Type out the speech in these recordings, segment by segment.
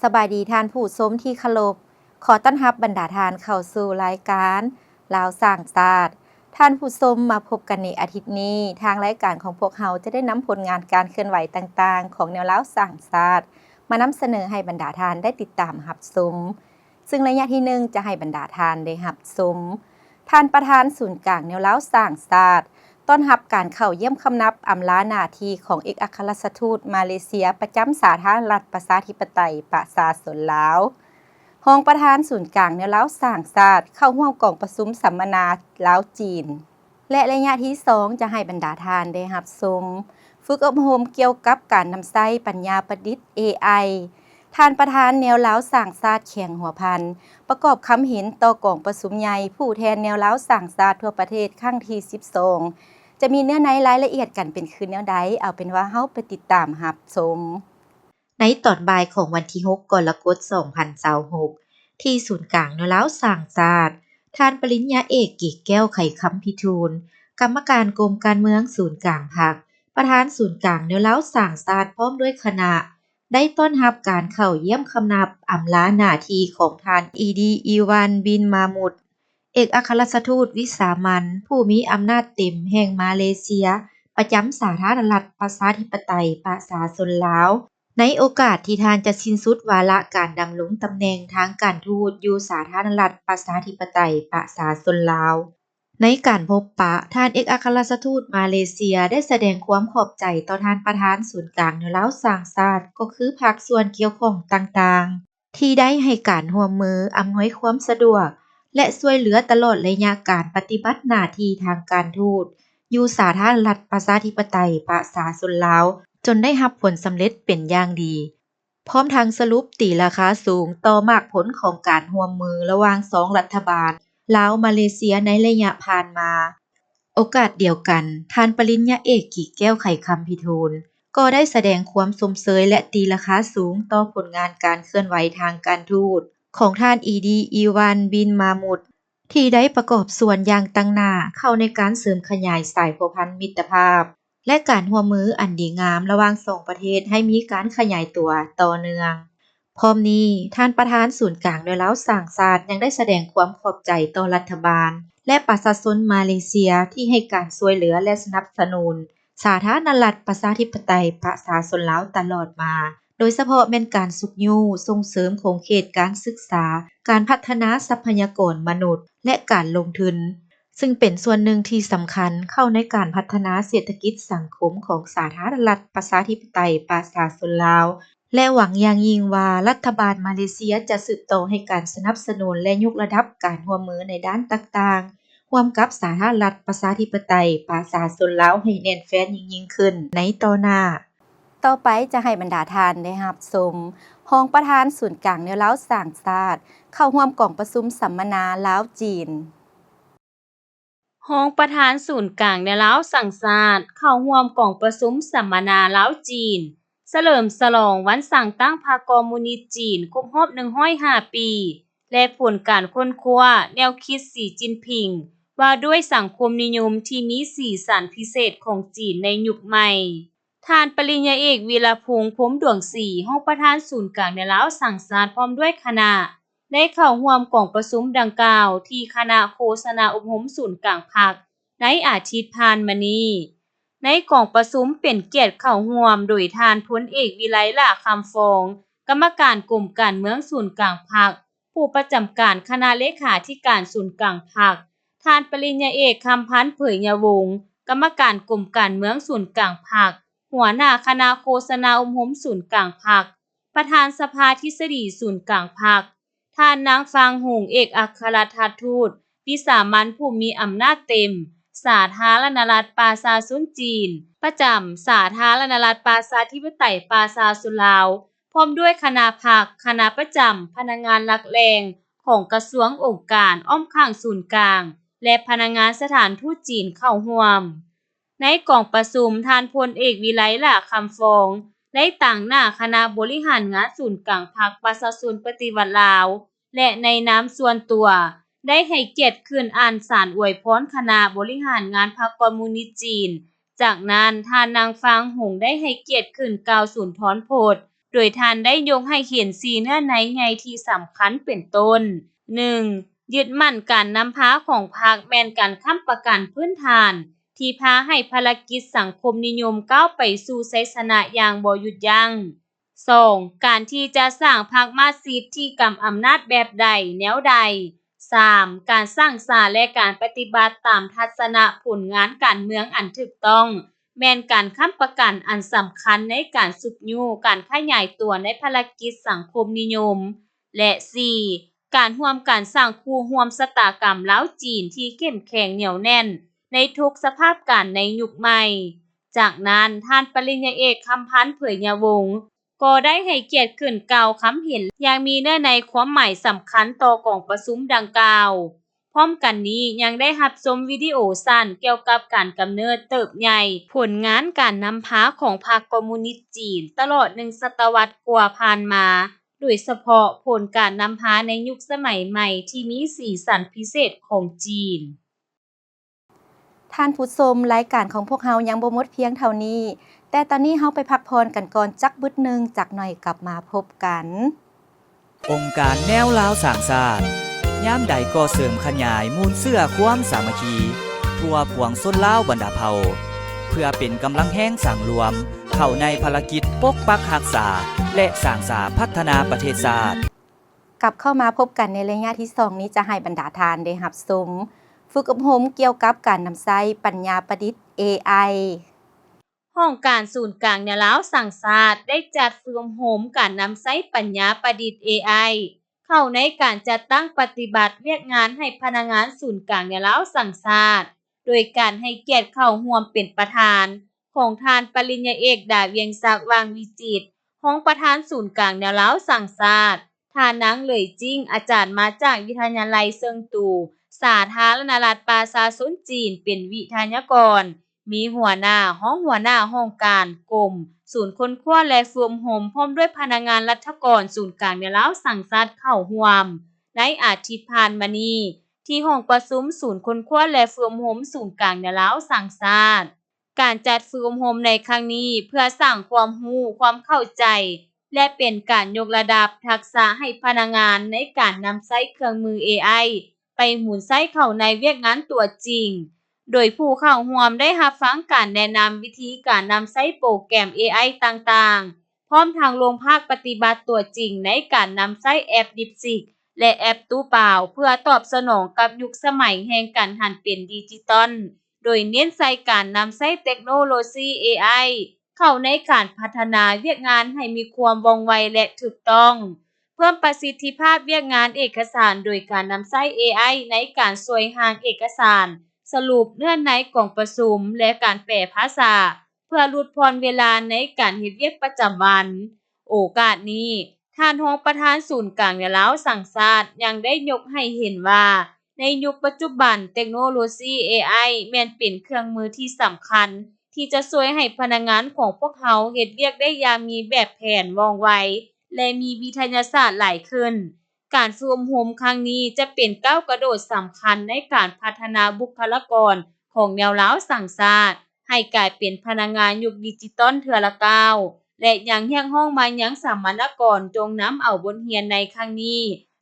ສະບາຍດີທ່ານຜູ້ຊົມທີ່ເຄົາລົບ, ຂໍຕ້ອນຮັບບັນດາທ່ານເຂົ້າສູ່ລາຍການລາວສ້າງຊາດ. ທ່ານຜູ້ຊົມ, ມາພົບກັນໃນອາທິດນີ້, ທາງລາຍການຂອງພວກເຮົາຈະໄດ້ນຳຜົນງານການເຄື່ອນໄຫວຕ່າງໆຂອງແນວລາວສ້າງຊາດ ມານຳສະເໜີໃຫ້ບັນດາທ່ານໄດ້ຕິດຕາມຮັບຊົມ. ຊຶ່ງໄລຍະທີໜຶ່ງຈະໃຫ້ບັນດາທ່ານໄດ້ຮັບຊົມ ທ່ານປະທານສູນກາງແນວລາວສ້າງຊາດ ຕ້ອນຮັບການເຂົ້າຢ້ຽມຄຳນັບອຳລາໜ້າທີ່ຂອງເອກອັກຄະລັດຖະທູດມາເລເຊຍປະຈຳສາທາລະນະລັດປະຊາທິປະໄຕປະຊາຊົນລາວ, ຮອງປະທານສູນກາງແນວລາວສ້າງຊາດ ເຂົ້າຮ່ວມກອງປະຊຸມສຳມະນາລາວ-ຈີນ. ແລະ ໄລຍະທີສອງຈະໃຫ້ບັນດາທ່ານໄດ້ຮັບຊົມ ຝຶກອົບຮົມກ່ຽວກັບການນຳໃຊ້ປັນຍາປະດິດ ເອໄອ ທ່ານປະທານແນວລາວສ້າງຊາດແຂວງຫົວພັນ ປະກອບຄຳເຫັນຕໍ່ກອງປະຊຸມໃຫຍ່ຜູ້ແທນແນວລາວສ້າງຊາດທົ່ວປະເທດຄັ້ງທີສິບສອງ ຈະມີເນື້ອໃນລາຍລະອຽດກັນເປັນຄືແນວໃດ, ເອົາເປັນວ່າເຮົາໄປຕິດຕາມຮັບຊົມ. ໃນຕອນບ່າຍຂອງວັນທີຫົກ ກໍລະກົດ ສອງພັນຊາວຫົກ ທີ່ສູນກາງແນວລາວສ້າງຊາດ, ທ່ານປະລິນຍາເອກ ກີແກ້ວ ໄຂຄຳພິທູນ ກຳມະການກົມການເມືອງສູນກາງພັກ, ປະທານສູນກາງແນວລາວສ້າງຊາດ ພ້ອມດ້ວຍຄະນະ ໄດ້ຕ້ອນຮັບການເຂົ້າຢ້ຽມຄຳນັບອຳລາໜ້າທີ່ຂອງທ່ານ ອີດີ ອີວານ ບິນ ມາມຸດ ເອກອັກຄະລັດຖະທູດວິສາມັນຜູ້ມີອຳນາດເຕັມແຫ່ງມາເລເຊຍ ປະຈຳສາທາລະນະລັດປະຊາທິປະໄຕປະຊາຊົນລາວ ໃນໂອກາດທີ່ທ່ານຈະສິ້ນສຸດວາລະການດຳລົງຕຳແໜ່ງທາງການທູດຢູ່ສາທາລະນະລັດປະຊາທິປະໄຕປະຊາຊົນລາວ. ໃນການພົບປະ, ທ່ານເອກອັກຄະລັດຖະທູດມາເລເຊຍໄດ້ສະແດງຄວາມຂອບໃຈຕໍ່ທ່ານປະທານສູນກາງແນວລາວສ້າງຊາດ ກໍຄືພາກສ່ວນກ່ຽວຂ້ອງຕ່າງໆ ທີ່ໄດ້ໃຫ້ການຮ່ວມມື, ອຳນວຍຄວາມສະດວກ ແລະ ຊ່ວຍເຫຼືອຕະຫຼອດໄລຍະການປະຕິບັດໜ້າທີ່ທາງການທູດຢູ່ສາທາລະນະລັດປະຊາທິປະໄຕປະຊາຊົນລາວ ຈົນໄດ້ຮັບຜົນສຳເລັດເປັນຢ່າງດີ. ພ້ອມທັງສະຫຼຸບຕີລາຄາສູງຕໍ່ໝາກຜົນຂອງການຮ່ວມມືລະຫວ່າງສອງລັດຖະບານລາວ-ມາເລເຊຍໃນໄລຍະຜ່ານມາ. ໂອກາດດຽວກັນ, ທ່ານປະລິນຍາເອກ ກີແກ້ວ ໄຂຄຳພິທູນ ກໍໄດ້ສະແດງຄວາມຊົມເຊີຍ ແລະ ຕີລາຄາສູງຕໍ່ຜົນງານການເຄື່ອນໄຫວທາງການທູດຂອງທ່ານ ອີດີ ອີວານ ບິນ ມາມຸດ ທີ່ໄດ້ປະກອບສ່ວນຢ່າງຕັ້ງໜ້າເຂົ້າໃນການເສີມຂະຫຍາຍສາຍພົວພັນມິດຕະພາບ ແລະ ການຮ່ວມມືອັນດີງາມລະຫວ່າງສອງປະເທດໃຫ້ມີການຂະຫຍາຍຕົວຕໍ່ເນື່ອງ. ພ້ອມນີ້, ທ່ານປະທານສູນກາງແນວລາວສ້າງຊາດ ຍັງໄດ້ສະແດງຄວາມຂອບໃຈຕໍ່ລັດຖະບານ ແລະ ປະຊາຊົນມາເລເຊຍທີ່ໃຫ້ການຊ່ວຍເຫຼືອ ແລະ ສະໜັບສະໜູນສາທາລະນະລັດປະຊາທິປະໄຕປະຊາຊົນລາວຕະຫຼອດມາ, ໂດຍສະເພາະແມ່ນການຊຸກຍູ້ສົ່ງເສີມຂົງເຂດການສຶກສາ, ການພັດທະນາຊັບພະຍາກອນມະນຸດ ແລະ ການລົງທຶນ, ຊຶ່ງເປັນສ່ວນໜຶ່ງທີ່ສຳຄັນເຂົ້າໃນການພັດທະນາເສດຖະກິດສັງຄົມຂອງສາທາລະນະລັດປະຊາທິປະໄຕປະຊາຊົນລາວ ແລະ ຫວັງຢ່າງຍິ່ງວ່າລັດຖະບານມາເລເຊຍຈະສືບຕໍ່ໃຫ້ການສະໜັບສະໜູນ ແລະ ຍົກລະດັບການຮ່ວມມືໃນດ້ານຕ່າງໆ ຮ່ວມກັບສາທາລະນະລັດປະຊາທິປະໄຕປະຊາຊົນລາວໃຫ້ແໜ້ນແຟ້ນຍິ່ງໆຂຶ້ນໃນຕໍ່ໜ້າ. ຕໍ່ໄປຈະໃຫ້ບັນດາທ່ານໄດ້ຮັບຊົມ ຮອງປະທານສູນກາງແນວລາວສ້າງຊາດ ເຂົ້າຮ່ວມກອງປະຊຸມສຳມະນາລາວ-ຈີນ. ຮອງປະທານສູນກາງແນວລາວສ້າງຊາດ ເຂົ້າຮ່ວມກອງປະຊຸມສຳມະນາລາວ-ຈີນ ສະເຫຼີມສະຫຼອງວັນສ້າງຕັ້ງພັກຄອມມູນິດຈີນຄົບຮອບໜຶ່ງຮ້ອຍຫ້າປີ ແລະ ຜົນການຄົ້ນຄວ້າແນວຄິດສີຈິ້ນຜິງ ວ່າດ້ວຍສັງຄົມນິຍົມທີ່ມີສີສັນພິເສດຂອງຈີນໃນຍຸກໃໝ່. ທ່ານປະລິນຍາເອກ ວິລະພົງ ພົມດວງສີ ຮອງປະທານສູນກາງແນວລາວສ້າງຊາດ ພ້ອມດ້ວຍຄະນະ ໄດ້ເຂົ້າຮ່ວມກອງປະຊຸມດັ່ງກ່າວ ທີ່ຄະນະໂຄສະນາອົບຮົມສູນກາງພັກ ໃນອາທິດຜ່ານມານີ້. ໃນກອງປະຊຸມເປັນກຽດເຂົ້າຮ່ວມໂດຍທ່ານ ພົນເອກ ວິໄລ ຫຼ້າຄຳຟອງ ກຳມະການກົມການເມືອງສູນກາງພັກ, ຜູ້ປະຈຳການຄະນະເລຂາທິການສູນກາງພັກ, ທ່ານປະລິນຍາເອກ ຄຳພັນ ເຜີຍຍະວົງ ກຳມະການກົມການເມືອງສູນກາງພັກ, ຫົວໜ້າຄະນະໂຄສະນາອົບຮົມສູນກາງພັກ, ປະທານສະພາທິດສະດີສູນກາງພັກ, ທ່ານນາງ ຟາງ ຫົງ ເອກອັກຄະລັດຖະທູດວິສາມັນຜູ້ມີອຳນາດເຕັມ ສາທາລະນະລັດປະຊາຊົນຈີນ ປະຈຳສາທາລະນະລັດປະຊາທິປະໄຕປະຊາຊົນລາວ ພ້ອມດ້ວຍຄະນະພັກ, ຄະນະປະຈຳ, ພະນັກງານຫຼັກແຫຼ່ງຂອງກະຊວງ, ອົງການ, ອ້ອມຂ້າງສູນກາງ ແລະ ພະນັກງານສະຖານທູດຈີນເຂົ້າຮ່ວມ. ໃນກອງປະຊຸມ, ທ່ານ ພົນເອກ ວິໄລ ຫຼ້າຄຳຟອງ ໄດ້ຕາງໜ້າຄະນະບໍລິຫານງານສູນກາງພັກປະຊາຊົນປະຕິວັດລາວ ແລະ ໃນນາມສ່ວນຕົວ ໄດ້ໃຫ້ກຽດຂຶ້ນອ່ານສານອວຍພອນຄະນະບໍລິຫານງານພັກຄອມມູນິດຈີນ. ຈາກນັ້ນ, ທ່ານນາງ ຟາງ ຫົງ ໄດ້ໃຫ້ກຽດຂຶ້ນກ່າວສຸນທອນພົດ ໂດຍທ່ານໄດ້ຍົກໃຫ້ເຫັນສີ່ເນື້ອໃນໃຫຍ່ທີ່ສຳຄັນເປັນຕົ້ນ, ໜຶ່ງ, ຍຶດໝັ້ນການນຳພາຂອງພັກແມ່ນການຄ້ຳປະກັນພື້ນຖານທີ່ພາໃຫ້ພາລະກິດສັງຄົມນິຍົມກ້າວໄປສູ່ໄຊຊະນະຢ່າງບໍ່ຢຸດຢັ້ງ. ສອງ, ການທີ່ຈະສ້າງພັກມາດຊິດທີ່ກຳອຳນາດແບບໃດ, ແນວໃດ? ສາມ, ການສ້າງສາ ແລະ ການປະຕິບັດຕາມທັດສະນະຜົນງານການເມືອງອັນຖືກຕ້ອງ ແມ່ນການຄ້ຳປະກັນອັນສຳຄັນໃນການຊຸກຍູ້ການຂະຫຍາຍຕົວໃນພາລະກິດສັງຄົມນິຍົມ ແລະ ສີ່, ການຮ່ວມກັນສ້າງຄູ່ຮ່ວມຊະຕາກຳລາວ-ຈີນທີ່ເຂັ້ມແຂງໜຽວແໜ້ນໃນທຸກສະພາບການໃນຍຸກໃໝ່. ຈາກນັ້ນ, ທ່ານປະລິນຍາເອກ ຄຳພັນ ເຜີຍຍະວົງ ກໍໄດ້ໃຫ້ກຽດຂຶ້ນກ່າວຄຳເຫັນຢ່າງມີເນື້ອໃນຄວາມໝາຍສຳຄັນຕໍ່ກອງປະຊຸມດັ່ງກ່າວ. ພ້ອມກັນນີ້ຍັງໄດ້ຮັບຊົມວິດີໂອສັ້ນກ່ຽວກັບການກຳເນີດເຕີບໃຫຍ່ຜົນງານການນຳພາຂອງພັກຄອມມູນິດຈີນຕະຫຼອດໜຶ່ງສະຕະວັດກວ່າຜ່ານມາ, ໂດຍສະເພາະຜົນການນຳພາໃນຍຸກສະໄໝໃໝ່ທີ່ມີສີສັນພິເສດຂອງຈີນ. ທ່ານຜູ້ຊົມ, ລາຍການຂອງພວກເຮົາຍັງບໍ່ໝົດພຽງເທົ່ານີ້, ແຕ່ຕອນນີ້ເຮົາໄປພັກຜ່ອນກັນກ່ອນຈັກບຶດໜຶ່ງ, ຈັກໜ່ອຍກັບມາພົບກັນ. ອົງການແນວລາວສ້າງຊາດ ຍາມໃດກໍເສີມຂະຫຍາຍມູນເຊື້ອຄວາມສາມັກຄີທົ່ວປວງຊົນລາວບັນດາເຜົ່າ, ເພື່ອເປັນກຳລັງແຮງສັງລວມເຂົ້າໃນພາລະກິດປົກປັກຮັກສາ ແລະ ສ້າງສາພັດທະນາປະເທດຊາດ. ກັບເຂົ້າມາພົບກັນໃນໄລຍະທີສອງນີ້ ຈະໃຫ້ບັນດາທ່ານໄດ້ຮັບຊົມຝຶກອົບຮົມກ່ຽວກັບການນຳໃຊ້ປັນຍາປະດິດ ເອໄອ. ຫ້ອງການສູນກາງແນວລາວສ້າງຊາດ ໄດ້ຈັດຝຶກອົບຮົມການນຳໃຊ້ປັນຍາປະດິດ ເອໄອ ເຂົ້າໃນການຈັດຕັ້ງປະຕິບັດວຽກງານໃຫ້ພະນັກງານສູນກາງແນວລາວສ້າງຊາດ, ໂດຍການໃຫ້ກຽດເຂົ້າຮ່ວມເປັນປະທານຂອງທ່ານປະລິນຍາເອກ ດາວຽງສັກ ຫວ່າງວິຈິດ ຮອງປະທານສູນກາງແນວລາວສ້າງຊາດ, ທ່ານນາງ ເຫຼີຍຈິ້ງ ອາຈານມາຈາກວິທະຍາໄລເຊິ່ງຕູ ສາທາລະນະລັດປະຊາຊົນຈີນ ເປັນວິທະຍາກອນ, ມີຫົວໜ້າ, ຮອງຫົວໜ້າຫ້ອງການ, ກົມ, ສູນຄົ້ນຄວ້າ ແລະ ຝຶກອົບຮົມ ພ້ອມດ້ວຍພະນັກງານລັດຖະກອນສູນກາງແນວລາວສ້າງຊາດເຂົ້າຮ່ວມ. ໃນອາທິດຜ່ານມານີ້ ທີ່ຫ້ອງປະຊຸມສູນຄົ້ນຄວ້າ ແລະ ຝຶກອົບຮົມສູນກາງແນວລາວສ້າງຊາດ, ການຈັດຝຶກອົບຮົມໃນຄັ້ງນີ້ ເພື່ອສ້າງຄວາມຮູ້, ຄວາມເຂົ້າໃຈ ແລະ ເປັນການຍົກລະດັບທັກສະໃຫ້ພະນັກງານໃນການນຳໃຊ້ເຄື່ອງມື ເອໄອ ໄປໝູນໃຊ້ເຂົ້າໃນວຽກງານຕົວຈິງ, ໂດຍຜູ້ເຂົ້າຮ່ວມໄດ້ຮັບຟັງການແນະນຳວິທີການນຳໃຊ້ໂປຣແກຣມ ເອໄອ ຕ່າງໆ, ພ້ອມທັງລົງພາກປະຕິບັດຕົວຈິງໃນການນຳໃຊ້ແອັບ DeepSeek ແລະ ແອັບຕູ້ປາວ ເພື່ອຕອບສະໜອງກັບຍຸກສະໄໝແຫ່ງການຫັນເປັນດິຈິຕອນ, ໂດຍເນັ້ນໃສ່ການນຳໃຊ້ເຕັກໂນໂລຊີ ເອໄອ ເຂົ້າໃນການພັດທະນາວຽກງານໃຫ້ມີຄວາມວ່ອງໄວ ແລະ ຖືກຕ້ອງ, ເພີ່ມປະສິດທິພາບວຽກງານເອກະສານໂດຍການນຳໃຊ້ ເອໄອ ໃນການຊ່ວຍຮ່າງເອກະສານ, ສະຫຼຸບເນື້ອໃນກອງປະຊຸມ ແລະ ການແປພາສາ ເພື່ອຫຼຸດຜ່ອນເວລາໃນການເຮັດວຽກປະຈຳວັນ. ໂອກາດນີ້, ທ່ານຮອງປະທານສູນກາງແນວລາວສ້າງຊາດ ຍັງໄດ້ຍົກໃຫ້ເຫັນວ່າ ໃນຍຸກປັດຈຸບັນ, ເຕັກໂນໂລຊີ ເອໄອ ແມ່ນເປັນເຄື່ອງມືທີ່ສຳຄັນ ທີ່ຈະຊ່ວຍໃຫ້ພະນັກງານຂອງພວກເຮົາເຮັດວຽກໄດ້ຢ່າງມີແບບແຜນ, ວ່ອງໄວ ແລະ ມີວິທະຍາສາດຫຼາຍຂຶ້ນ. ການຝຶກອົບຮົມຄັ້ງນີ້ຈະເປັນກ້າວກະໂດດສຳຄັນໃນການພັດທະນາບຸກຄະລາກອນຂອງແນວລາວສ້າງຊາດ ໃຫ້ກາຍເປັນພະນັກງານຍຸກດິຈິຕອນເທື່ອລະກ້າວ ແລະ ຍັງຮຽກຮ້ອງມາຍັງສຳມະນາກອນຈົ່ງນຳເອົາບົດຮຽນໃນຄັ້ງນີ້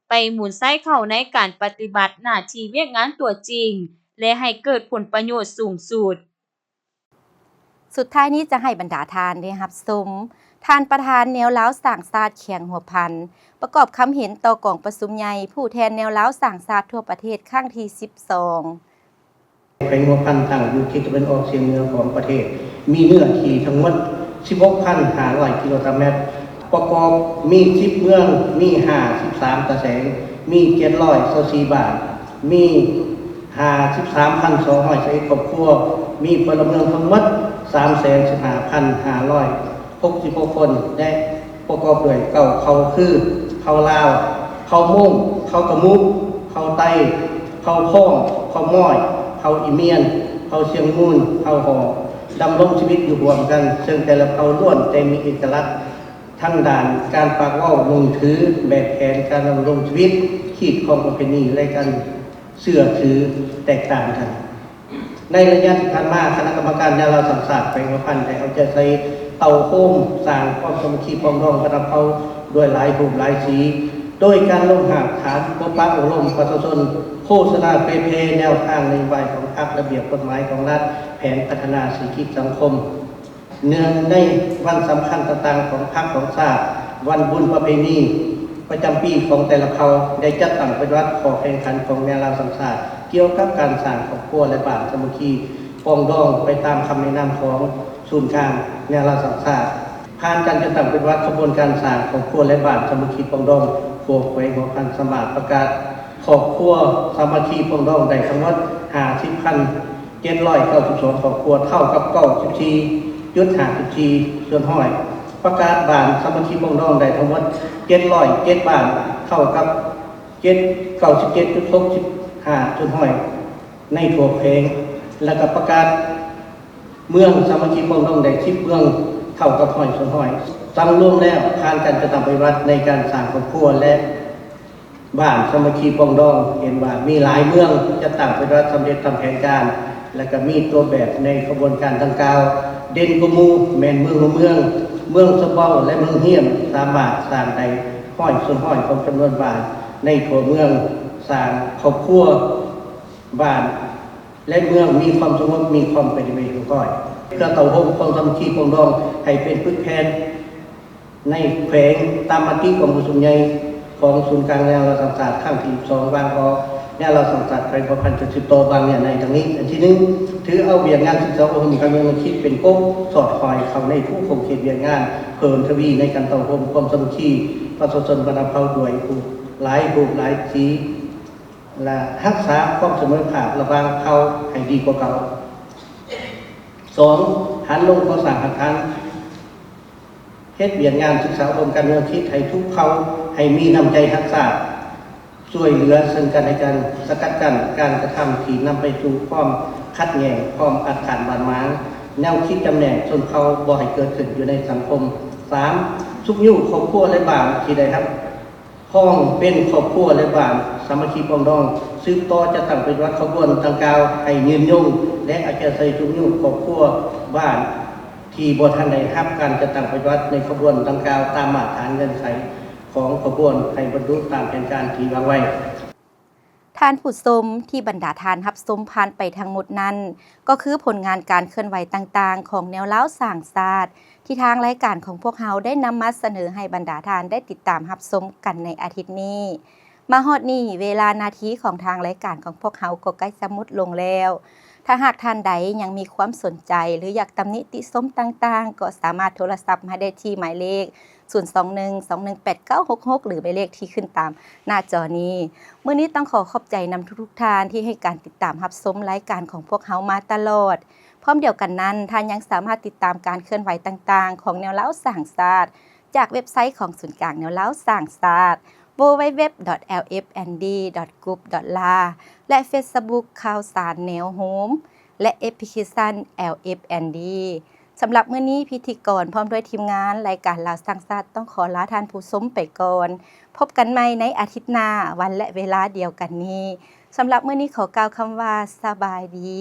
ໄປໝູນໃຊ້ເຂົ້າໃນການປະຕິບັດໜ້າທີ່ວຽກງານຕົວຈິງ ແລະ ໃຫ້ເກີດຜົນປະໂຫຍດສູງສຸດ. ສຸດທ້າຍນີ້ຈະໃຫ້ບັນດາທ່ານໄດ້ຮັບຊົມ ທ່ານປະທານແນວລາວສ້າງຊາດແຂວງຫົວພັນ ປະກອບຄຳເຫັນຕໍ່ກອງປະຊຸມໃຫຍ່ຜູ້ແທນແນວລາວສ້າງຊາດທົ່ວປະເທດຄັ້ງທີສິບສອງ. ແຂວງຫົວພັນຕັ້ງຢູ່ເຂດຕາເວັນອອກສຽງເໜືອຂອງປະເທດ, ມີເນື້ອທີ່ທັງໝົດສິບຫົກພັນຫ້າຮ້ອຍກິໂລຕາແມັດ, ປະກອບມີສິບເມືອງ, ມີຫ້າສິບສາມຕາແສງ, ມີເຈັດຮ້ອຍຊາວສີ່ບ້ານ, ມີຫ້າສິບສາມພັນສອງຮ້ອຍຊາວເອັດຄອບຄົວ, ມີພົນລະເມືອງທັງໝົດສາມແສນສິບຫ້າພັນຫ້າຮ້ອຍຫົກສິບຫົກຄົນ ແລະ ປະກອບດ້ວຍເກົ້າເຜົ່າຄື ເຜົ່າລາວ, ເຜົ່າມົ້ງ, ເຜົ່າກະມຸ, ເຜົ່າໄຕ, ເຜົ່າຂອງ, ເຜົ່າມອຍ, ເຜົ່າອີ່ມຽນ, ເຜົ່າຊຽງມູນ, ເຜົ່າຫໍ່ ດຳລົງຊີວິດຢູ່ຮ່ວມກັນ, ເຊິ່ງແຕ່ລະເຜົ່າລ້ວນແຕ່ມີເອກະລັກທາງດ້ານການປາກເວົ້າ, ໜັງສື, ແບບແຜນການດຳລົງຊີວິດ, ຮີດຄອງປະເພນີ ແລະ ການເຊື່ອຖືແຕກຕ່າງກັນ. ໃນໄລຍະທີ່ຜ່ານມາ, ຄະນະກຳມະການແນວລາວສ້າງຊາດແຂວງຫົວພັນໄດ້ເອົາໃຈໃສ່ ເຕົ້າໂຮມສ້າງຄວາມສາມັກຄີປອງດອງບັນດາເຜົ່າດ້ວຍຫຼາຍຮູບຫຼາຍສີ, ໂດຍການລົງຮາກຖານ, ພົບປະອົບຮົມປະຊາຊົນ, ໂຄສະນາເຜີຍແຜ່ແນວທາງນະໂຍບາຍຂອງພັກ, ລະບຽບກົດໝາຍຂອງລັດ, ແຜນພັດທະນາເສດຖະກິດສັງຄົມ. ເນື່ອງໃນວັນສຳຄັນຕ່າງໆຂອງພັກຂອງຊາດ, ວັນບຸນປະເພນີປະຈຳປີຂອງແຕ່ລະເຜົ່າ ໄດ້ຈັດຕັ້ງປະຕິບັດຂໍ້ແຂ່ງຂັນຂອງແນວລາວສ້າງຊາດ ກ່ຽວກັບການສ້າງຄອບຄົວ ແລະ ບ້ານສາມັກຄີປອງດອງ ໄປຕາມຄຳແນະນຳຂອງສູນກາງແນວລາວສ້າງຊາດ. ຜ່ານການຈັດຕັ້ງປະຕິບັດຂະບວນການສ້າງຄອບຄົວ ແລະ ບ້ານສາມັກຄີປອງດອງ ທົ່ວແຂວງຫົວພັນສາມາດປະກາດຄອບຄົວສາມັກຄີປອງດອງໄດ້ທັງໝົດຫ້າສິບພັນ ເຈັດຮ້ອຍເກົ້າສິບສອງຄອບຄົວ ເທົ່າກັບເກົ້າສິບສີ່ຈຸດຫ້າສິບສີ່ສ່ວນຮ້ອຍ. ປະກາດບ້ານສາມັກຄີປອງດອງໄດ້ທັງໝົດເຈັດຮ້ອຍເຈັດບ້ານ ເທົ່າກັບເຈັດ ເກົ້າສິບເຈັດຈຸດຫົກສິບຫ້າສ່ວນຮ້ອຍໃນທົ່ວແຂວງ ແລະ ກໍປະກາດເມືອງສາມັກຄີປອງດອງໄດ້ສິບເມືອງ ເທົ່າກັບຮ້ອຍສ່ວນຮ້ອຍ. ສັງລວມແລ້ວ ຜ່ານການຈັດຕັ້ງປະຕິບັດໃນການສ້າງຄອບຄົວ ແລະ ບ້ານສາມັກຄີປອງດອງ ເຫັນວ່າມີຫຼາຍເມືອງຈັດຕັ້ງປະຕິບັດສຳເລັດຕາມແຜນການ ແລະ ກໍມີຕົວແບບໃນຂະບວນການດັ່ງກ່າວ. ເດັ່ນກວ່າໝູ່ແມ່ນເມືອງຫົວເມືອງ, ເມືອງສະເບົາ ແລະ ເມືອງຮຽມ ສາມາດສ້າງໄດ້ຮ້ອຍສ່ວນຮ້ອຍຂອງຈຳນວນບ້ານໃນທົ່ວເມືອງ, ສ້າງຄອບຄົວ, ບ້ານ ແລະ ເມືອງມີຄວາມສະຫງົບ, ມີຄວາມເປັນລະບຽບຮຽບຮ້ອຍ ເພື່ອເຕົ້າໂຮມຄວາມສາມັກຄີປອງດອງໃຫ້ເປັນປຶກແຜ່ນ ໃນແຂວງຕາມມະຕິກອງປະຊຸມໃຫຍ່ຂອງສູນກາງແນວລາວສ້າງຊາດຄັ້ງທີສິບສອງ ວາງອອກແນວລາວສ້າງຊາດແຂວງຫົວພັນ ຈະສືບຕໍ່ວາງເນື້ອໃນດັ່ງນີ້. ອັນທີໜຶ່ງ, ຖືເອົາວຽກງານສຶກສາອົບຮົມການເມືອງແນວຄິດເປັນກົກ ສອດຫ້ອຍເຂົ້າໃນທຸກຂົງເຂດວຽກງານ ເພີ່ມທະວີໃນການເຕົ້າໂຮມຄວາມສາມັກຄີປະຊາຊົນບັນດາເຜົ່າດ້ວຍຮູບ ຫຼາຍຮູບຫຼາຍສີ ແລະ ຮັກສາຄວາມສະເໝີພາບລະຫວ່າງເຜົ່າໃຫ້ດີກວ່າເກົ່າ. ສອງ, ຫັນລົງກໍ່ສ້າງຮາກຖານ ເຮັດວຽກງານສຶກສາອົບຮົມການເມືອງແນວຄິດໃຫ້ທຸກເຜົ່າ ໃຫ້ມີນ້ຳໃຈຮັກຊາດ, ຊ່ວຍເຫຼືອເຊິ່ງກັນແລະກັນ, ສະກັດກັ້ນການກະທຳທີ່ນຳໄປສູ່ຄວາມຂັດແຍ່ງ, ຄວາມອາກາດບາດໝາງ, ແນວຄິດຈຳແນກຊົນເຜົ່າບໍ່ໃຫ້ເກີດຂຶ້ນຢູ່ໃນສັງຄົມ. ສາມ, ຊຸກຍູ້ຄອບຄົວ ແລະ ບ້ານທີ່ໄດ້ຮັບ ພ້ອມເປັນຄອບຄົວ ແລະ ບ້ານສາມັກຄີປອງດອງ ສືບຕໍ່ຈັດຕັ້ງປະຕິບັດຂະບວນດັ່ງກ່າວໃຫ້ຍືນຍົງ ແລະ ເອົາໃຈໃສ່ຊຸກຍູ້ຄອບຄົວ ບ້ານທີ່ບໍ່ທັນໄດ້ຮັບການຈັດຕັ້ງປະຕິບັດໃນຂະບວນດັ່ງກ່າວ ຕາມມາດຕະຖານເງື່ອນໄຂຂອງຂະບວນ ໃຫ້ບັນລຸຕາມແຜນການທີ່ວາງໄວ້. ທ່ານຜູ້ຊົມ, ທີ່ບັນດາທ່ານຮັບຊົມຜ່ານໄປທັງໝົດນັ້ນ ກໍຄືຜົນງານການເຄື່ອນໄຫວຕ່າງໆຂອງແນວລາວສ້າງຊາດ ທີ່ທາງລາຍການຂອງພວກເຮົາໄດ້ນຳມາສະເໜີໃຫ້ບັນດາທ່ານໄດ້ຕິດຕາມຮັບຊົມກັນໃນອາທິດນີ້. ມາຮອດນີ້ ເວລາໜ້າທີ່ຂອງທາງລາຍການຂອງພວກເຮົາກໍໃກ້ຈະໝົດລົງແລ້ວ. ຖ້າຫາກທ່ານໃດຍັງມີຄວາມສົນໃຈ ຫຼື ຢາກຕຳໜິຕິຊົມຕ່າງໆ ກໍສາມາດໂທລະສັບມາໄດ້ທີ່ໝາຍເລກ ສູນສອງໜຶ່ງ ສອງໜຶ່ງແປດ ເກົ້າຫົກຫົກ ຫຼື ໝາຍເລກທີ່ຂຶ້ນຕາມໜ້າຈໍນີ້. ມື້ນີ້ຕ້ອງຂໍຂອບໃຈນຳທຸກໆທ່ານທີ່ໃຫ້ການຕິດຕາມຮັບຊົມລາຍການຂອງພວກເຮົາມາຕະຫຼອດ. ພ້ອມດຽວກັນນັ້ນ, ທ່ານຍັງສາມາດຕິດຕາມການເຄື່ອນໄຫວຕ່າງໆຂອງແນວລາວສ້າງຊາດ ຈາກເວັບໄຊຂອງສູນກາງແນວລາວສ້າງຊາດ ดับเบิลยู ดับเบิลยู ดับเบิลยู ดอท แอล เอฟ เอ็น ดี ดอท กรุป ดอท แอล แอล ແລະ ເຟສບຸກຂ່າວສານແນວໂຮມ ແລະ ແອັບພລິເຄຊັນ ແອລ ເອຟ ເອັນ ດີ ສຳລັບມື້ນີ້ ພິທີກອນພ້ອມດ້ວຍທີມງານລາຍການລາວສ້າງຊາດ ຕ້ອງຂໍລາທ່ານຜູ້ຊົມໄປກ່ອນ. ພົບກັນໃໝ່ໃນອາທິດໜ້າ ວັນ ແລະ ເວລາດຽວກັນນີ້. ສຳລັບມື້ນີ້ ຂໍກ່າວຄຳວ່າ ສະບາຍດີ.